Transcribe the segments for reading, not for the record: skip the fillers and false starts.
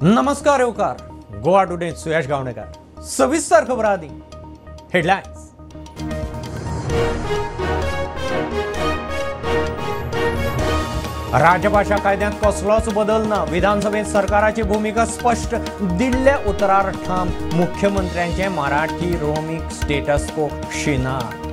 नमस्कार येवकार गोवा टुडे सुयश गावणेकर। सविस्तर खबर आदी हेडलायन्स। राजभाषा कायद्यांत कसलोच बदल ना, विधानसभेत सरकाराची भूमिका स्पष्ट, दिल्ल्या उतरार ठाम, मुख्यमंत्र्यांचे मराठी रोमीक स्टेटस को शिनार।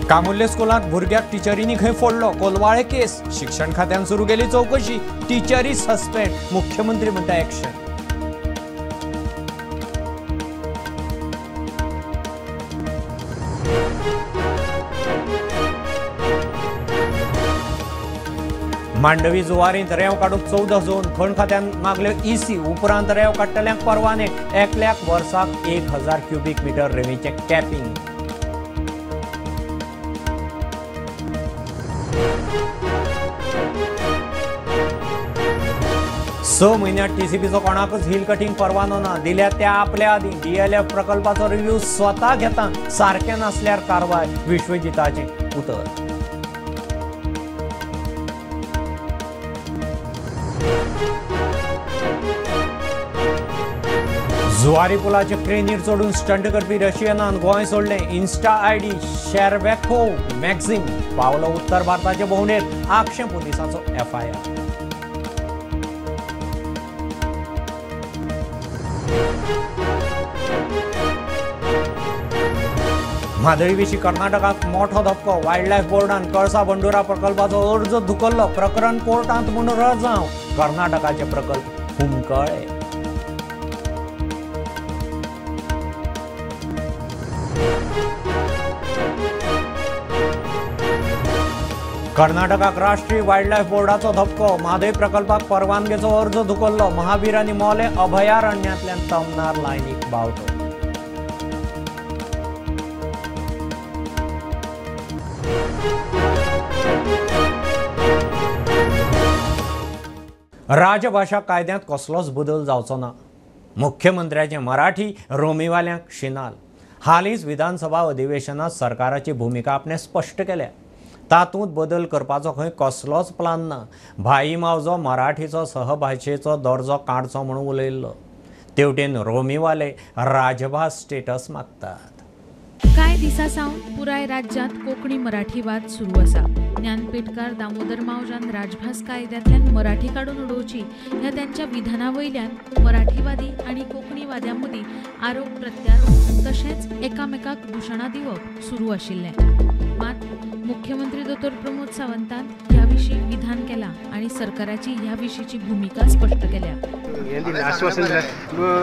कामुर्ले स्कुलांत भुरग्याक टिचरींनी खंय फोडलो, कोलवाळे केस, शिक्षण खात्यान सुरू केली चौकशी, टिचरी सस्पेंड, मुख्यमंत्री म्हणटा एक्शन। मांडवी जुवारींत रेंव काडूंक 14 जोन, खण खात्यान मागल्यो ईसी, उपरांत रेंव काडटल्यांक परवाने, एकल्याक वर्साक 1000 क्युबीक मिटर रेंवेचें कॅपिंग। स म्हयन्यांत टीसीपीचो कोणाकच हिल कटिंग परवानो ना, दिल्या त्या आपल्या आदीं डीएलएफ प्रकल्पाचो रिव्ह्यू स्वता घेता, सारकें नासल्यार कारवाय, विश्वजिताचें उतर। जुवारी पुलाचे क्रेनीर चडून स्टंट करपी रशियनान गोंय सोडलें, इन्स्टा आयडी शेरवेको मॅक्झिम पावलो उत्तर भारताचे भोंवडेर, आगशें पुलिसांचो एफआयआर। म्हादई विशीं कर्नाटकाक मोठो धपको, वायल्ड लायफ बोर्डान कळसा बंडुरा प्रकल्पाचो अर्ज धुकल्लो, प्रकरण कोर्टांत म्हूण रजांव, कर्नाटकाचे प्रकल्प हुमकळे। कर्नाटकाक राष्ट्रीय वायल्ड लायफ बोर्डाचो धपको, म्हादय प्रकल्पाक परवानगेचो अर्ज धुकल्लो, महावीर आनी मोले अभयारण्यांतल्यान तमनार लायनीक बावटो। राजभाषा कायद्यांत कसलोच बदल जावचो ना, मुख्यमंत्र्याचें मराठी रोमीवाल्यांक शिनाल। हालींच विधानसभा अधिवेशनात सरकाराची भूमिका आपणें स्पश्ट केल्या, तातूंत बदल करपाचो खंय कसलोच प्लान ना। भाई मावजो मराठीचो सहभाशेचो दर्जो काडचो म्हणून उलयल्लो, तेवटेन रोमीवाले राजभास स्टेटस मागतात। कांय दिसां सावन पुराय राज्यांत कोंकणी मराठी वाद सुरू आसा। ज्ञानपीठकार दामोदर मावजान राजभास कायद्यांतल्यान मराठी काडून उडोवची ह्या त्यांच्या विधाना वयल्यान मराठीवादी आनी कोंकणीवाद्यां मदीं आरोप प्रत्यारोप तशेंच एकामेकाक दुशणां दिवप सुरू आशिल्लें। मात मुख्यमंत्री दोतोर प्रमोद सावंतान ह्या विशीं विधान केलां आनी सरकाराची ह्या विशींची भूमिका स्पश्ट केल्या।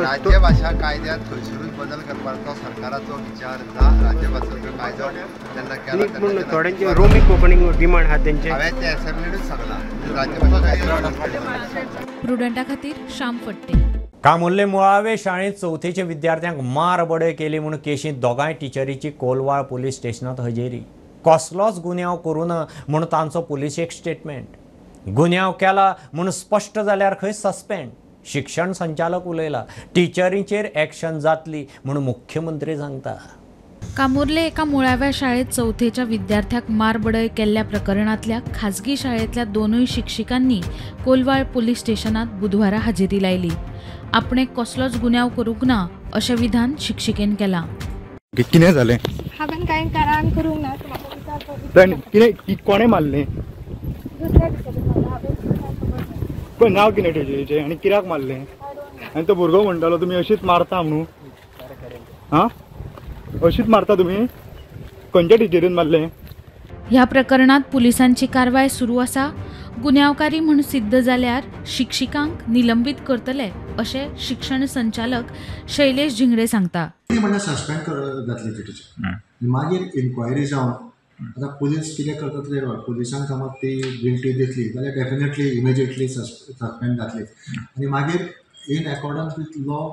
राज्यभाषा कायद्यांत खंयसरूच बदल करपाचो सरकाराचो विचार ना। राज्यभाषेचो कायदो जेन्ना केला थोड्यांचे रोमी कोंकणी डिमांड आहा तेंचे, हांवें तें असेंब्लीनूच सांगलां राज्यभाषा कायदो। प्रुडंटा खातीर श्याम फट्टे। कामुर्ले मुळावे शाळेंत चवथेच्या विद्यार्थ्यांक मार बडय केली म्हूण केशींत दोगांय टिचरीची कोलवाळ पुलीस स्टेशनांत हजेरी। कसलोच गुन्यांव करूं ना म्हूण तांचो पुलिशेक स्टेटमेंट, गुन्यांव केला म्हूण स्पश्ट जाल्यार खंय सस्पेंड, शिक्षण संचालक उलयला, टिचरींचेर एक्शन जातली म्हूण मुख्यमंत्री सांगता। कामुर्ले एका मुळाव्या शाळेत चवथेच्या विद्यार्थ्याक मारबडय केल्ल्या प्रकरणांतल्या खाजगी शाळेंतल्या दोनूय शिक्षिकांनी कोलवाळ पुलीस स्टेशनात बुधवारा हजेरी लायली। आपणे कसलोच गुन्यांव करूंक ना अशें विधान शिक्षिकेन केलां। कितें जालें? हांवें कांय कारण करूंक ना, म्हाका कितें कोणें मारलें? दुसऱ्या टिचरीन मारलें, हांवें खबर ना। पण नांव कितें टिचरीचें आनी कित्याक मारलें? आनी तो भुरगो म्हणटालो तुमी अशीच मारता म्हणून, आं अशीच मारता तुमी, खंयच्या टिचरीन मारलें? ह्या प्रकरणात पुलिसांची कारवाय सुरू आसा। गुन्यांवकारी म्हूण सिद्ध जाल्यार शिक्षिकांक निलंबीत करतले अशें शिक्षण संचालक शैलेश झिंगडे सांगता। म्हणल्यार सस्पेंड जातली ती टिचर, मागीर इन्क्वायरी जावन आतां पुलीस कितें करतात ते, पुलिसांक समज ती गिल्टी दिसली जाल्यार डेफिनेटली इमिजिएटली सस्पेंड जातली आनी मागीर in accordance with law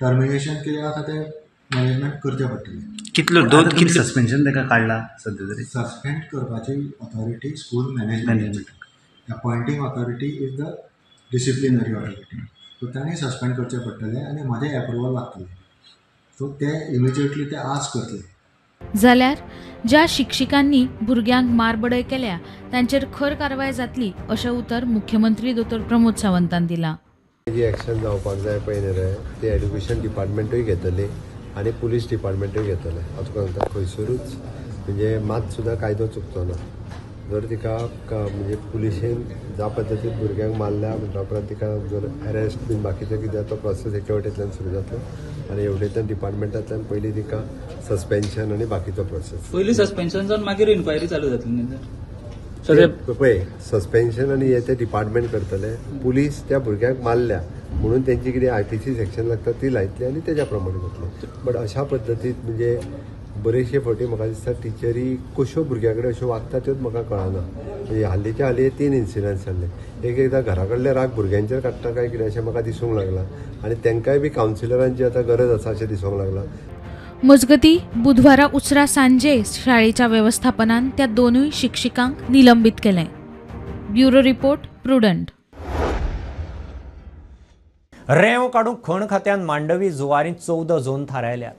termination कितें आसा तें मॅनेजमेंट करचें पडटलें। कितलो दोन कितले सस्पेन्शन ताका काडला सद्या तरी? सस्पेंड करपाची authority school management, appointing authority is the disciplinary authority, so तांणी सस्पेंड करचें पडटलें आनी म्हाजें एप्रुवल लागतलें, सो ते इमिजिएटली ते आस्क करतले। जाल्यार ज्या शिक्षिकांनी भुरग्यांक मारबडय केल्या तांचेर खर कारवाय जातली अशें उतर मुख्यमंत्री दोतोर प्रमोद सावंतान दिलां. जी एक्शन जावपाक जाय पळय न्ही रे, ते एड्युकेशन डिपार्टमेंटूय घेतले आनी पुलीस डिपार्टमेंटूय घेतले. हांव तुका सांगता, खंयसरूच म्हणजे मात सुद्दां कायदो चुकचो ना. जर तिका म्हणजे पुलिशेन ज्या पद्दतीन भुरग्यांक मारल्या म्हणटा उपरांत तिका जर अरेस्ट बीन बाकीचें कितें तो प्रोसेस एके वटेंतल्यान सुरू जातलो आनी हेवटेंतल्यान डिपार्टमेंटांतल्यान पयलीं तिका सस्पेन्शन आनी बाकीचो प्रोसेस. पयलीं सस्पेन्शन जावन मागीर इन्क्वायरी चालू जातली न्ही सर? पळय, सस्पेन्शन आनी हे ते डिपार्टमेंट करतले. पुलीस त्या भुरग्यांक मारल्या म्हणून तेंची कितें IPC section लागता ती लायतली आनी तेज्या प्रमाणे जातलें. बट अशा पद्दतीन म्हणजे बरेचशे फावटी म्हाका दिसता टिचरी कश्यो भुरग्यां कडेन अश्यो वागता त्योच म्हाका कळना. म्हणजे हालींच्या हालीं 3 इन्सिडंट्स जाल्ले. एक एकदां घरा कडले राग भुरग्यांचेर काडटा काय कितें अशें म्हाका दिसूंक लागलां आनी तांकांय बी कावन्सिलरांची आतां गरज आसा अशें दिसूंक लागलां. मजगती बुधवारा उसरा सांजे शाळेच्या वेवस्थापनान त्या दोनूय शिक्षिकांक निलंबीत केलें. Bureau report, Prudent. रेंव काडूंक खण खात्यान मांडवी जुवारींत 14 झोन थारायल्यात.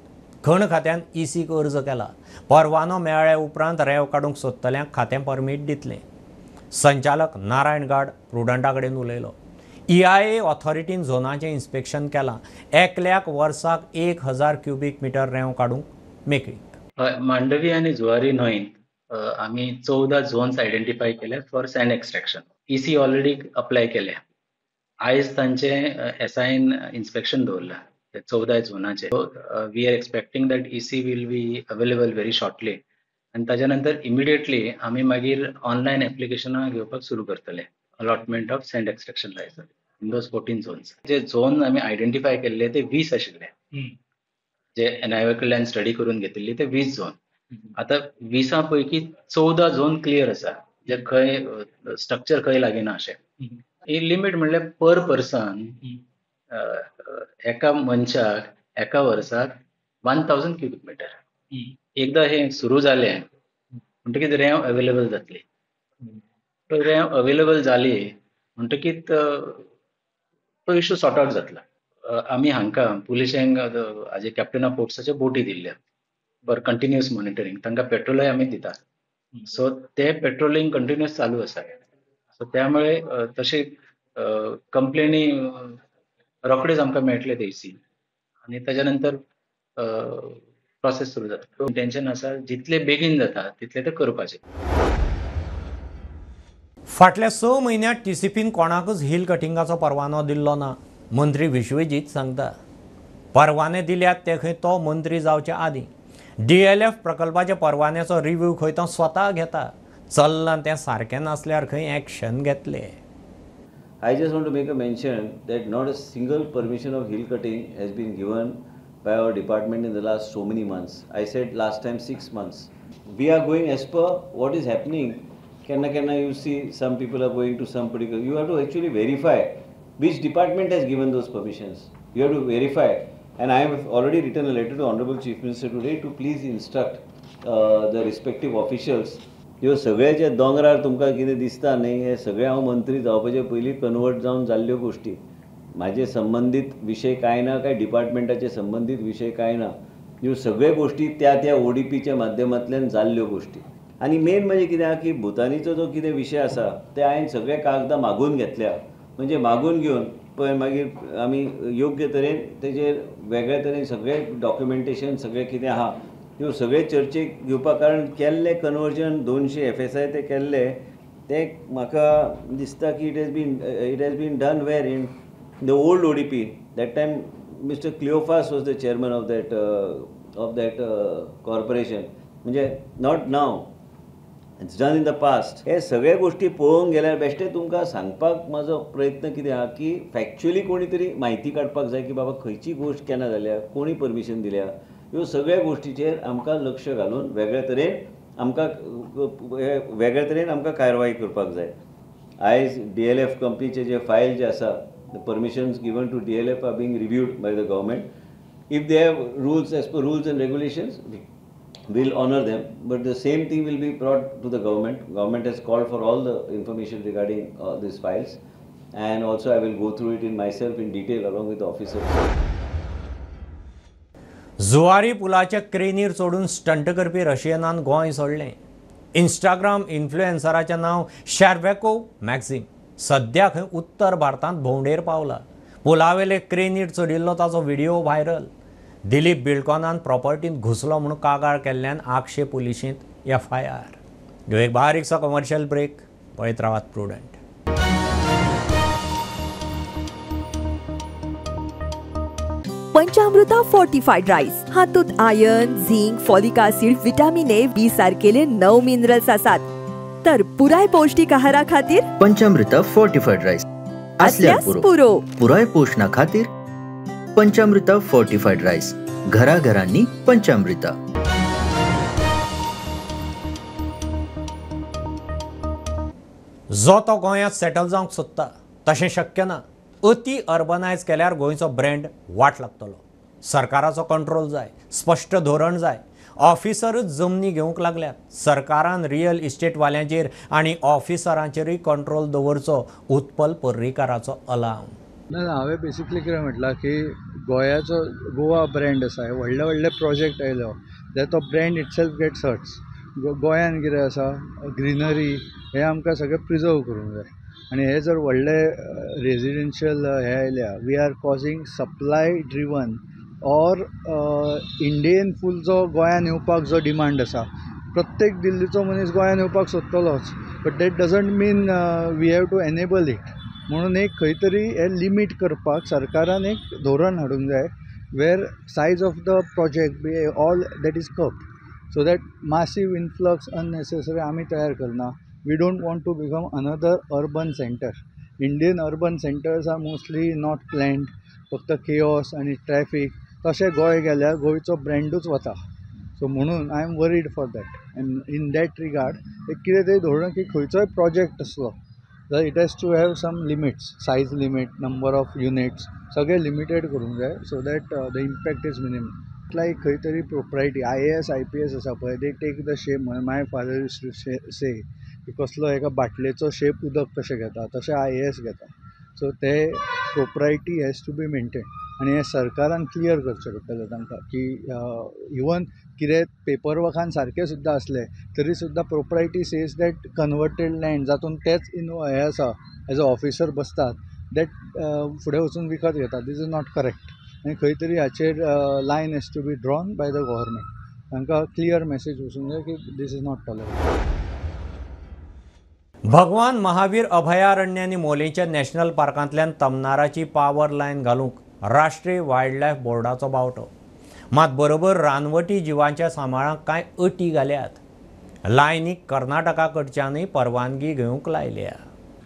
खण खात्यान ईसीक अर्ज केला. परवानो मेळ्ळ्या उपरांत रेंव काडूंक सोदतल्यांक खातें परमीट दितलें. संचालक नारायण गाड प्रुडंटा कडेन उलयलो. EIA ऑथॉरिटीन झोनाचें इन्स्पेक्शन केलां. एकल्याक वर्साक 1000 क्युबीक मिटर रेंव काडूंक मेकळीक. मांडवी आनी जुवारी न्हंयत आमी 14 झोन्स आयडेंटिफाय केले for sand extraction. EC already apply केल्या. आयज तांचे एसआयन इन्स्पेक्शन दवरलां 14 झोनाचे. We are expecting that EC will be available very shortly आनी ताच्या नंतर इमिडिएटली आमी मागीर ऑनलायन एप्लिकेशनां घेवपाक सुरू करतले. Allotment of sand extraction licence in those 14 zones. J zone आमी आयडेंटिफाय केल्ले ते 20 आशिल्ले, जे NIO कडल्यान स्टडी करून घेतिल्ली ते 20 झोन. आतां 20 पैकी 14 झोन क्लियर आसा, जे खंय स्ट्रक्चर खंय लागना अशें. ही लिमीट म्हणल्यार पर पर्सन एका मनशाक एका वर्साक 1000 क्युबीक मिटर. एकदां हें सुरू जालें म्हणटकीच रेंव अवेलेबल जातली. रेंव अवेलेबल जाली म्हणटकीच तो इशू सॉर्ट आवट जातलो. आमी हांकां पुलिशेंक हाजे कॅप्टन ऑफ पोर्ट्साच्यो बोटी दिल्ल्या फॉर कंटिन्युअस मॉनिटरींग. तांकां पेट्रोलय आमी दितात. सो ते पेट्रोलिंग कंटिन्युअस चालू आसा. सो त्यामुळे तशे कंप्लेनी रोखडेच आमकां मेळटले ते इसी आनी ताच्या नंतर प्रोसेस सुरू जाता. इंटेन्शन आसा जितले बेगीन जाता तितले ते करपाचें. फाटल्या 6 म्हयन्यांत टीसीपीन कोणाकूच हिल कटिंगाचो परवानो दिल्लो ना. मंत्री विश्वजीत सांगता, परवाने दिल्यात ते खंय तो मंत्री जावचे आदीं. DLF प्रकल्पाच्या परवान्याचो रिव्ह्यू खंय तो स्वता घेता. चल्लां तें सारकें नासल्यार खंय एक्शन घेतले. I just want to make a mention that not a single permission of hill cutting has been given by our department in the last so many months. I said last time 6 months. We are going as per what is happening. Kenna you see some people are going to some particular, you have to actually verify which department has given those permissions. You have to verify, and I have already written a letter to Honorable Chief Minister today to please instruct the respective officials. ह्यो सगळे जे दोंगरार तुमकां कितें दिसता न्ही, हे सगळे हांव मंत्री जावपाचे पयलीं कन्वर्ट जावन जाल्ल्यो गोश्टी. म्हाजे संबंदीत विशय कांय ना, काय डिपार्टमेंटाचे संबंदीत विशय कांय ना. ह्यो सगळे गोश्टी त्या त्या ODPच्या माध्यमांतल्यान जाल्ल्यो गोश्टी. आनी मेन म्हणजे कितें आहा की भुतानीचो जो कितें विशय आसा ते हांवें सगळे कागदां मागून घेतल्या. म्हणजे मागून घेवन पळय मागीर आमी योग्य तरेन तेजेर वेगळे तरेन सगळे डॉक्युमेंटेशन सगळें कितें आहा ह्यो सगळे चर्चेक घेवपाक. कारण केल्लें कन्वर्जन 200 FSI ते केल्ले ते म्हाका दिसता की it has been done where in the old ODP. That time Mister Cleophas was the chairman of that corporation. म्हणजे not now, it's done in the past. हे सगळे गोश्टी पळोवंक गेल्यार बेश्टें तुमकां सांगपाक म्हाजो प्रयत्न कितें आहा की फॅक्च्युअली कोणी तरी म्हायती काडपाक जाय की बाबा खंयची गोश्ट केन्ना जाल्या, कोणी परमिशन दिल्या. ह्यो सगळ्या गोश्टीचेर आमकां लक्ष घालून वेगळे तरेन आमकां कारवाय करपाक जाय. आयज DLF कंपनीचे जे फायल जे आसा, the permissions given to DLF are being reviewed by the government. If they have rules as per rules and regulations, will honor them, but the same thing will be brought to the government. Government has called for all the information regarding these files, and also I will go through it in myself in detail along with the officers. Zuari पुलाच्या क्रेनीर चडून stunt करपी रशियनान गोंय सोडलें. Instagram इन्फ्लुएन्सराचें नांव शॅरबॅको maxim सद्या खंय उत्तर भारतांत भोंवडेर पावला. पुलावेले क्रेनीर चडिल्लो ताचो व्हिडिओ व्हायरल. दिलीप बिल्डकॉनान प्रॉपर्टींत घुसलो म्हणून कागाळ केल्ल्यान आगशे पुलिशेंत एफआयआर. घेवं एक बारीकसो कमर्शियल ब्रेक. पळयत रावात प्रुडंट. पंचामृता फोर्टिफाईड राईस हातूंत iron, zinc, folic acid, vitamin A, B सारकेले 9 मिनरल्स आसात. तर पुराय पौष्टिक आहारा खातीर पंचामृता फोर्टिफाईड राईस असल्यार पुरो. पुराय पोषणा खातीर पंचामृता फोर्टिफाईड राईस घराघरांनी पंचामृता. जो तो गोंयांत सेटल जावंक सोदता तशें शक्य ना. अति अर्बनायज केल्यार गोंयचो ब्रँड वाट लागतलो. सरकाराचो कंट्रोल जाय, स्पश्ट धोरण जाय. ऑफिसरूच जमनी घेवंक लागल्यात. सरकारान रियल इस्टेटवाल्यांचेर आनी ऑफिसरांचेरूय कंट्रोल दवरचो, उत्पल पर्रीकाराचो अलार्म. ना, हांवें बेसिकली कितें म्हटलां की गोंयाचो गोवा ब्रँड आसा, हे व्हडले व्हडले प्रोजेक्ट आयलो जाल्यार तो ब्रँड इटसेल्फ गेट्स हर्ट्स. गोंयान कितें आसा, ग्रिनरी हें आमकां सगळें प्रिजर्व करूंक जाय. आनी हे जर व्हडले रेजिडेन्शियल हे आयल्या, we are causing supply driven or Indian full जो गोंयान येवपाक जो डिमांड आसा, प्रत्येक दिल्लीचो मनीस गोंयान येवपाक सोदतलोच, but that doesn't mean we have to enable it. म्हणून एक खंय तरी हें लिमीट करपाक सरकारान एक धोरण हाडूंक जाय, where size of the project be all that is curbed, so that massive influx unnecessary आमी तयार करना. We don't want to become another urban center. Indian urban centers are mostly not planned, फक्त chaos आनी traffic. तशें गोंय गेल्यार गोंयचो ब्रँडूच वता. So म्हणून I am worried for that. And in that regard एक कितें तरी धोरण की खंयचोय प्रोजेक्ट आसलो जाल्यार it has to have some limits, size limit, number of units, सगळें लिमिटेड करूंक जाय, so that the impact is minimum. Like खंय तरी प्रोप्रायटी IAS IPS आसा पळय, they take the shape. My father used to say की कसलो एका बाटलेचो शेप उदक कशें घेता तशें IAS घेता. सो ते propriety has to be maintain. आनी हें सरकारान क्लियर करचें पडटलें तांकां की इवन कितें पेपर वर्कान सारकें सुद्दां आसलें तरी सुद्दां propriety says that converted land जातून तेच हें आसा एज अ ऑफिसर बसतात, that फुडें वचून विकत घेतात, these is not correct. आनी खंय तरी हाचेर line has to be drawn by the government. तांकां क्लियर मॅसेज वचूंक जाय की this is not tolerable. Bhagwan Mahavir अभयारण्य आनी मोलेंच्या नॅशनल पार्कांतल्यान तमनाराची पावर लायन घालूंक राष्ट्रीय वायल्ड लायफ बोर्डाचो बावटो. मात बरोबर रानवटी जिवांच्या सांबाळाक कांय अटी घाल्यात. लायनीक कर्नाटका कडच्यानूय परवानगी घेवंक लायल्या.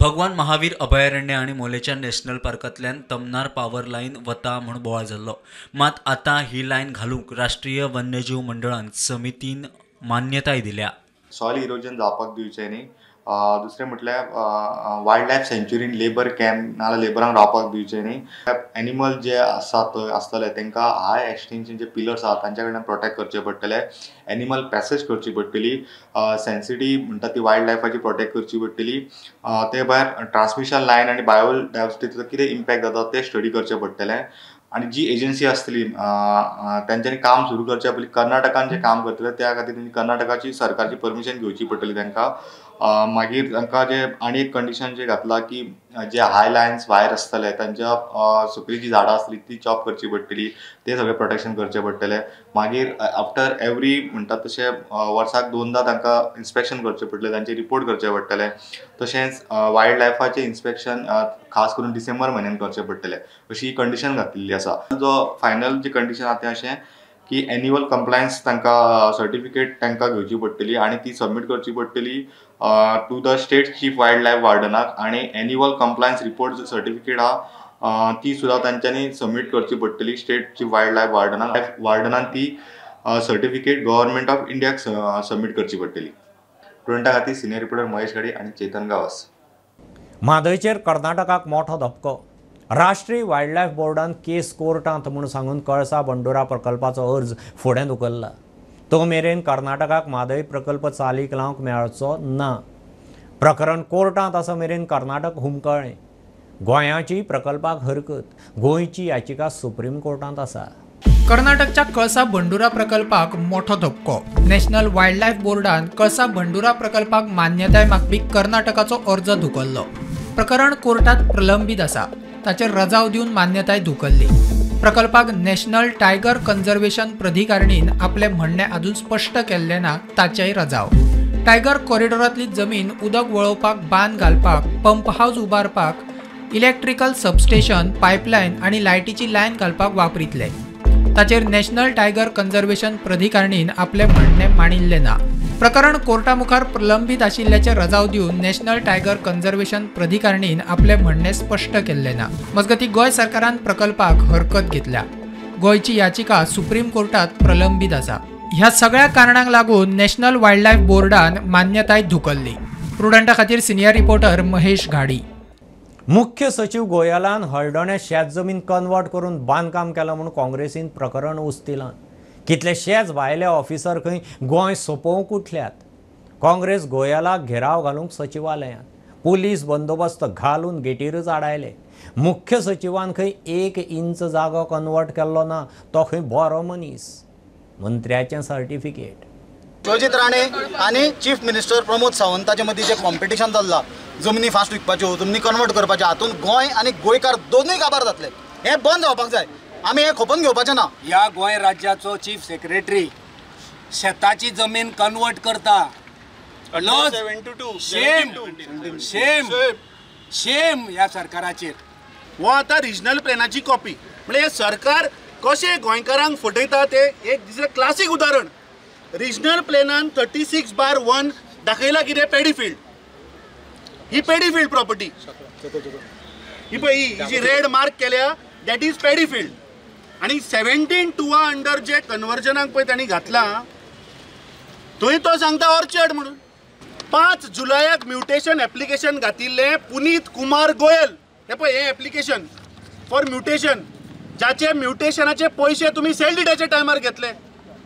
भगवान महावीर अभयारण्य आनी मोलेच्या नॅशनल पार्कांतल्यान तमनार पावर लायन वता म्हूण बोवाळ जाल्लो. मात आतां ही लायन घालूंक राष्ट्रीय वन्यजीव मंडळान समितीन मान्यताय दिल्या. सॉयल इरोजन जावपाक दिवचें न्ही. दुसरें म्हटल्यार वायल्ड लायफ सँच्युरीन लेबर कॅम्प नाजाल्यार लेबरांक रावपाक दिवचें न्ही. एनिमल जे आसा थंय आसतले तांकां हाय एक्सटेंशन जे पिलर्स आसा तांच्या कडल्यान प्रोटेक्ट करचे पडटले. एनिमल पॅसेज करची पडटली. सेन्सिटीव म्हणटा ती वायल्ड लायफाची प्रोटेक्ट करची पडटली. ते भायर ट्रान्समिशन लायन आनी बायोडायवर्सिटीचो कितें इम्पॅक्ट जाता तें स्टडी करचें पडटलें. आनी जी एजन्सी आसतली तांच्यांनी काम सुरू करच्या पयलीं कर्नाटकान जें काम करतले त्या खातीर तेंची कर्नाटकाची सरकारची परमिशन घेवची पडटली तांकां. मागीर तांकां जे आनी एक कंडिशन जें घातलां की जे हाय लायन्स वायर आसतले तांच्या सकयल जी झाडां आसतली ती चॉप करची पडटली, ते सगळें प्रोटेक्शन करचें पडटलें. मागीर आफ्टर एवरी म्हणटात तशें वर्साक 2दा तांकां इन्स्पेक्शन करचें पडटलें, तांचे रिपोर्ट करचें पडटलें. तशेंच वायल्ड लायफाचें इन्स्पेक्शन खास करून डिसेंबर म्हयन्यान करचें पडटलें, अशी ही कंडिशन घातलेली आसा. जो फायनल जी कंडिशन आसा तें अशें की एन्युअल कंप्लायन्स तांकां सर्टिफिकेट तांकां घेवची पडटली आनी ती सबमीट करची पडटली to the state chief wild life वार्डनाक. आनी एन्युअल कंप्लायन्स रिपोर्ट सर्टिफिकेट आहा ती सुद्दां तांच्यांनी सबमीट करची पडटली स्टेट चीफ वायल्ड लायफ वार्डनाक. वार्डनान ती सर्टिफिकेट गव्हर्मेंट ऑफ इंडियाक सबमीट करची पडटली. प्रुडंटा खातीर सिनियर रिपोर्टर महेश घाडी आनी चेतन गांवस. म्हादयचेर कर्नाटकाक मोठो धपको. राष्ट्रीय वायल्ड लायफ बोर्डान केस कोर्टांत म्हूण सांगून कळसा बंडोरा प्रकल्पाचो अर्ज फुडें धुकल्ला. तो मेरेन कर्नाटकाक म्हादय प्रकल्प चालीक लावंक मेळचो ना. प्रकरण कोर्टांत आसा मेरेन कर्नाटक हुमकळ्ळें. गोंयाची प्रकल्पाक हरकत. गोंयची याचिका सुप्रीम कोर्टांत आसा. कर्नाटकच्या कळसा भंडुरा प्रकल्पाक मोठो धपको. नॅशनल वायल्ड लायफ बोर्डान कळसा भंडुरा प्रकल्पाक मान्यताय मागपी कर्नाटकाचो अर्ज धुकल्लो. प्रकरण कोर्टात प्रलंबीत आसा. ताचेर रजाव दिवन मान्यताय धुकल्ली. प्रकल्पाक नॅशनल टायगर कन्झर्वेशन प्राधिकारिणीन आपलें म्हणणें अजून स्पश्ट केल्लें ना, ताचेय रजाव. टायगर कॉरिडॉरांतली जमीन उदक वळोवपाक, बांद घालपाक, पंप हावज उबारपाक, इलेक्ट्रिकल सबस्टेशन, पायपलायन आनी लायटीची लायन घालपाक वापरितले. ताचेर नॅशनल टायगर कन्झर्वेशन प्राधिकारिणीन आपलें म्हणणें मांडिल्लें ना. प्रकरण कोर्टा मुखार प्रलंबीत आशिल्ल्याचे रजाव दिवन नॅशनल टायगर कन्झर्वेशन प्राधिकारिणीन आपलें म्हणणें स्पश्ट केल्लें ना. मजगतीं गोंय सरकारान प्रकल्पाक हरकत घेतल्या. गोंयची याचिका सुप्रीम कोर्टात प्रलंबीत आसा. ह्या सगळ्या कारणांक लागून नॅशनल वायल्ड लायफ बोर्डान मान्यताय धुकल्ली. प्रुडंटा खातीर सिनियर रिपोर्टर महेश घाडी. मुख्य सचिव गोयलान हळदोण्या शेत जमीन कन्वर्ट करून बांदकाम केलां म्हूण काँग्रेसीन प्रकरण उस्तिलां. कितलेशेच भायले ऑफिसर खंय गोंय सोंपोवंक उठल्यात. काँग्रेस गोयलाक घेराव घालूंक सचिवालयांत पुलीस बंदोबस्त घालून गेटीरच आडायले. मुख्य सचिवान खंय 1 इंच जागो कन्वर्ट केल्लो ना, तो खंय बरो मनीस. मंत्र्याचें सर्टिफिकेट. विश्वजीत राणे आनी चीफ मिनिस्टर प्रमोद सावंताचे मदीं जें कॉम्पिटिशन चल्लां, जमनी फास्ट विकपाच्यो, जमनी कन्वर्ट करपाच्यो, हातूंत गोंय आनी गोंयकार दोनूय काबार जातले. हें बंद जावपाक जाय. आमी हें खपोवन घेवपाचें ना. ह्या गोंय राज्याचो चीफ सेक्रेटरी शेताची जमीन कन्वर्ट करता. शेम शेम शेम ह्या सरकाराचेर. हो आतां रिजनल प्लॅनाची कॉपी. म्हणजे हें सरकार कशें गोंयकारांक फटयता तें एक दुसरें क्लासीक उदाहरण. रिजनल प्लॅनान 36/1 दाखयला कितें पेडी फिल्ड. ही पेडी फिल्ड प्रॉपर्टी ही पळय, ही जी रेड मार्क केल्या that is paddy field. आनी 17(2) अंडर जे कन्वर्जनाक पळय तांणी घातलां थंय तो सांगता ऑर्चर्ड म्हणून. 5 जुलयाक म्युटेशन एप्लिकेशन घातिल्लें पुनीत कुमार गोयल. हे पळय हें एप्लिकेशन फॉर म्युटेशन, जाचे म्युटेशनाचे पयशे तुमी सेल डिडाच्या टायमार घेतले.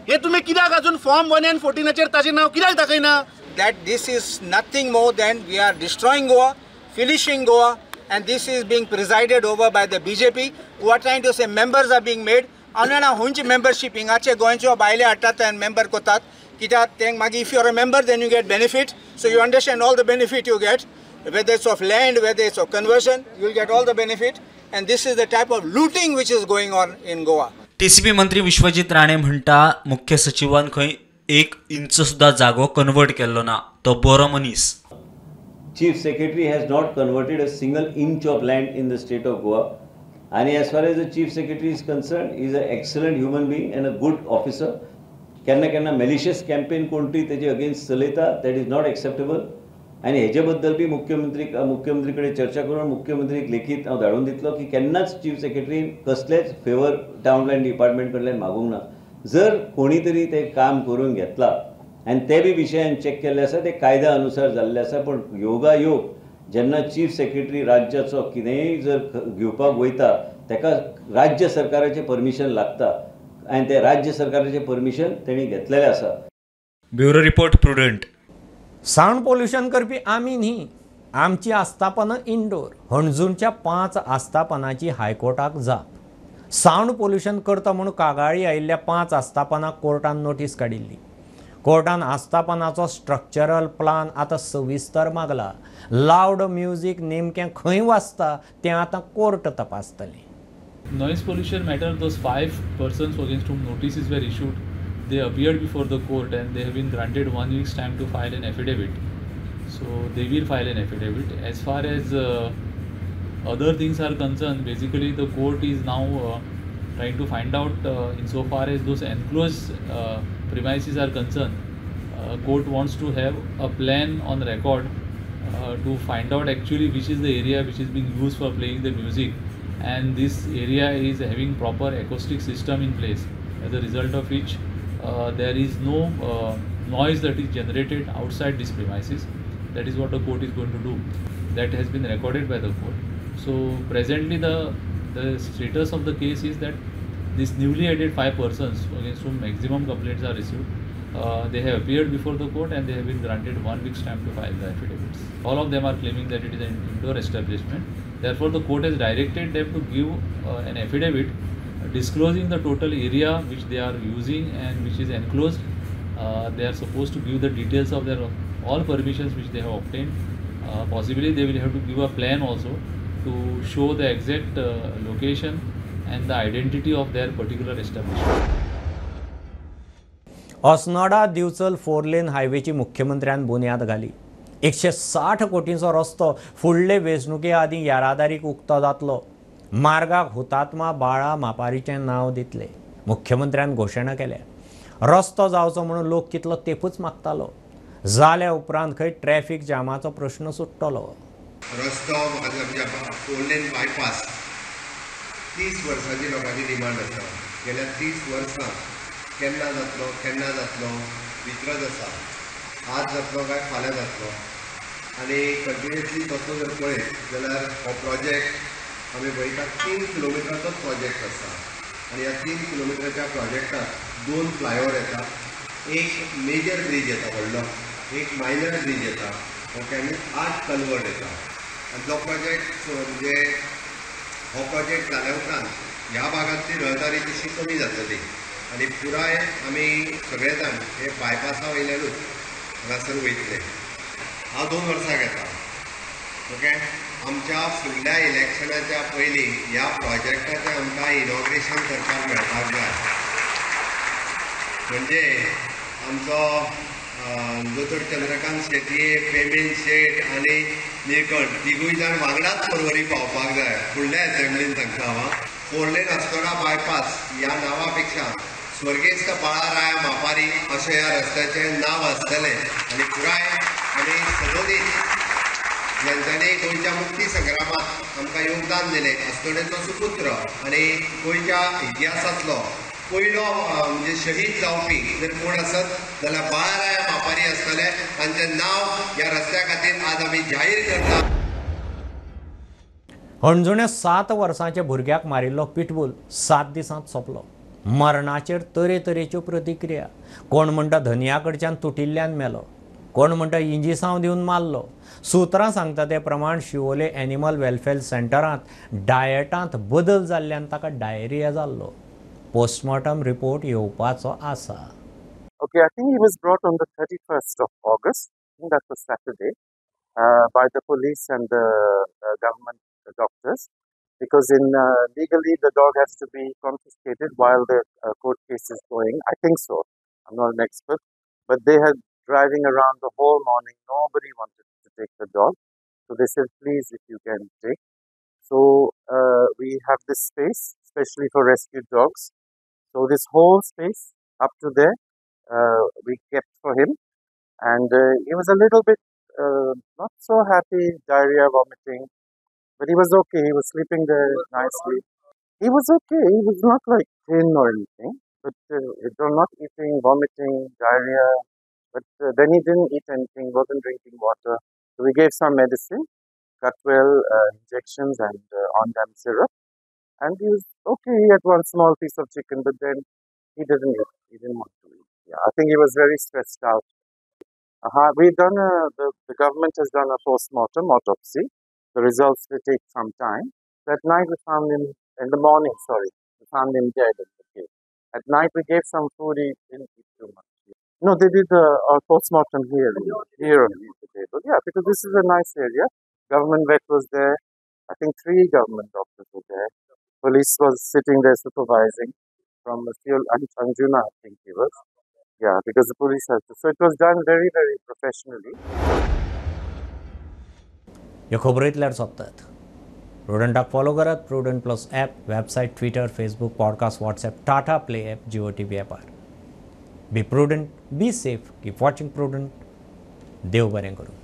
हे तुमी कित्याक अजून फॉर्म 1 and 14 ताचें नांव कित्याक दाखयना? That this is nothing more than we are destroying Goa, finishing Goa, and this is being presided over by the BJP, who are trying to say members are being made. हांव खंयची membership हिंगाचे गोंयच्यो भायले हाडटात आनी member करतात कित्याक तेंक मागीर if you are a member then you get benefit. So you understand all the benefit you get, whether it's of land, whether it's of conversion, you will get all the benefit. And this is the type of looting which is going on in Goa. TCP मंत्री विश्वजीत राणे म्हणटा मुख्य सचिवान खंय 1 inch सुद्धा जागो convert केल्लो ना, तो बरो मनीस. Chief Secretary has not converted a single inch of land in the state of Goa. And as far as the Chief Secretary is concerned, he is an excellent human being and a good officer. केन्ना केन्ना malicious campaign कोणतरी तेजे against चलयता, that is not acceptable. आनी हेजे बद्दल बी मुख्यमंत्री कडेन चर्चा करून मुख्यमंत्रीक लेखीत हांव धाडून दितलो की केन्नाच चीफ सेक्रेटरीन कसलेच फेवर टावन प्लॅन डिपार्टमेंट कडल्यान मागूंक ना. जर कोणी तरी तें काम करून घेतला आनी ते बी विशयान चॅक केल्ले आसा, ते कायद्या अनुसार जाल्ले आसा. पूण योगायोग जेन्ना चीफ सेक्रेटरी राज्याचो कितेंय जर घेवपाक वयता ताका राज्य सरकाराचें परमिशन लागता आनी ते राज्य सरकाराचें परमिशन तेणी घेतलेलें आसा. Bureau report, Prudent. Sound pollution करपी आमी न्ही, आमची आस्थापनां इंडोर. हणजूणच्या 5 आस्थापनांची हायकोर्टाक जाप. सावंड पोल्युशन करता म्हूण कागाळी आयिल्ल्या 5 आस्थापनांक कोर्टान नोटीस काडिल्ली. कोर्टान आस्थापनाचो स्ट्रक्चरल प्लान आतां सविस्तर मागला. लावड म्युजीक नेमकें खंय वाजता तें आतां court तपासतलें. Noise pollution matter, those 5 persons against whom notices were issued, they appeared before the court and they have been granted 1 week's time to file an affidavit. So they will file an affidavit. As far as other things are concerned, basically the court is now trying to find out insofar as those enclosed premises are concerned. Court wants to have a plan on record to find out actually which is the area which is being used for playing the music, and this area is having proper acoustic system in place, as a result of which there is no noise that is generated outside this premises. That is what the court is going to do. That has been recorded by the court. So presently the status of the case is that these newly added 5 persons against whom maximum complaints are received, they have appeared before the court and they have been granted 1 week's time to file the affidavits. All of them are claiming that it is an indoor establishment. Therefore, the court has directed them to give an affidavit disclosing the total area which they are using and which is enclosed. They are supposed to give the details of their all permissions which they have obtained. Possibly they will have to give a plan also to show the exact location and the identity of their particular establishment. Assonora Divchal 4 lane हायवेची मुख्यमंत्र्यान बुन्याद घाली. 160 कोटींचो रस्तो फुडले वेंचणुके आदीं येरादारीक उक्तो जातलो. मार्गाक हुतात्मा बाळा मापारीचें नांव दितले. मुख्यमंत्र्यान घोशणा केल्या. रस्तो जावचो म्हणून लोक कितलो तेपूच मागतालो. जाल्या उपरांत खंय ट्रॅफिक जामाचो प्रश्न सुट्टलो. रस्तो म्हणजे 4 लेन बायपास 30 वर्सांची लोकांची डिमांड आसा. गेल्या 30 वर्सां केन्ना जातलो केन्ना जातलो विचारत आसा. आज जातलो काय फाल्यां जातलो. आनी कंटिन्युअसली तसो जर पळयत जाल्यार हो प्रोजेक्ट आमी पळयता 3 किलोमिटराचोच प्रोजेक्ट आसा. आनी ह्या 3 किलोमिटराच्या प्रोजेक्टाक 2 फ्लायओवर येता, एक मेजर ब्रीज येता व्हडलो, एक मायनर ब्रीज येता, ओके, आनी 8 कल्वर्ट येता. आनी जो प्रोजेक्ट म्हणजे हो प्रोजेक्ट जाल्या उपरांत ह्या भागांतली रहदारी तशी कमी जातली आनी पुराय आमी सगळे जाण हे बायपासा वयल्यानूच हांगासर वयतले. हांव 2 वर्सां घेता, ओके. आमच्या फुडल्या इलेक्शनाच्या पयलीं ह्या प्रोजेक्टाचें आमकां इनॉग्रेशन करपाक मेळपाक जाय. म्हणजे आमचो दोतोर चंद्रकांत शेटये, पेमेन शेट आनी निळकंठ तिगूय जाण वांगडाच पर्वरी पावपाक जाय. फुडल्या एसेंब्लीन सांगता हांव. 4 लेन अस्नोडा बायपास ह्या नांवा पेक्षा स्वर्गेस्त बाळा राया मापारी अशें ह्या रस्त्याचें नांव आसतलें. आनी पुराय आनी सदोदीत ज्यांच्यानी गोंयच्या मुक्ती संग्रामात आमकां योगदान दिलें, अस्नोडेचो सुपुत्र आनी गोंयच्या इतिहासांतलो पयलो म्हणजे शहीद जावपी जर कोण आसत जाल्यार बाळाराया मापारी आसतले. तांचें नांव ह्या रस्त्या खातीर आज आमी जाहीर करता. हणजुण्या 7 वर्सांच्या भुरग्याक मारिल्लो पिटबूल 7 दिसांत सोंपलो. मरणाचेर तरेतरेच्यो प्रतिक्रिया. कोण म्हणटा धनया कडच्यान तुटिल्ल्यान मेलो, कोण म्हणटा इंजिसांव दिवन मारलो. सुत्रां सांगता ते प्रमाण शिवोले एनिमल वेलफेअर सेंटरांत डायटांत बदल जाल्ल्यान ताका डायरिया जाल्लो. पोस्टमॉर्टम रिपोर्ट येवपाचो आसा. Okay, I think he was brought on the 31st of August. I think that was Saturday, by the police and the government doctors, because in legally the dog has to be confiscated while the court case is going. I think so. I'm not an expert, but they had driving around the whole morning. Nobody wanted to take the dog, so they said, please, if you can take. So we have this space especially for rescued dogs. So this whole space up to there we kept for him, and he was a little bit not so happy, diarrhea, vomiting, but he was okay. He was sleeping there nicely. He was okay. He was not like thin or anything, but not eating, vomiting, diarrhea. But then he didn't eat anything, wasn't drinking water. So we gave some medicine, Cutwell injections and Ondam syrup. And he was okay. He had one small piece of chicken, but then he didn't eat. He didn't want to eat. Yeah, I think he was very stressed out. We've done the government has done a post-mortem autopsy. The results will take some time. That night we found him, in the morning, sorry, we found him dead in the cave. At night we gave some food, he didn't eat too much. No, they did a post-mortem here on the table. Yeah, because this is a nice area. Government vet was there. I think 3 government doctors were there. Police was sitting there supervising from Anjuna, I think he was. Yeah, because the police had to. So it was done very, very professionally. ह्यो खबरो इतल्यार सोंपतात. प्रुडंटाक follow करात. Prudent plus app, website, Twitter, Facebook, podcast, WhatsApp, Tata Play app, Jio TV ॲपार. Be prudent, be safe, keep watching Prudent. देव बरें करूं.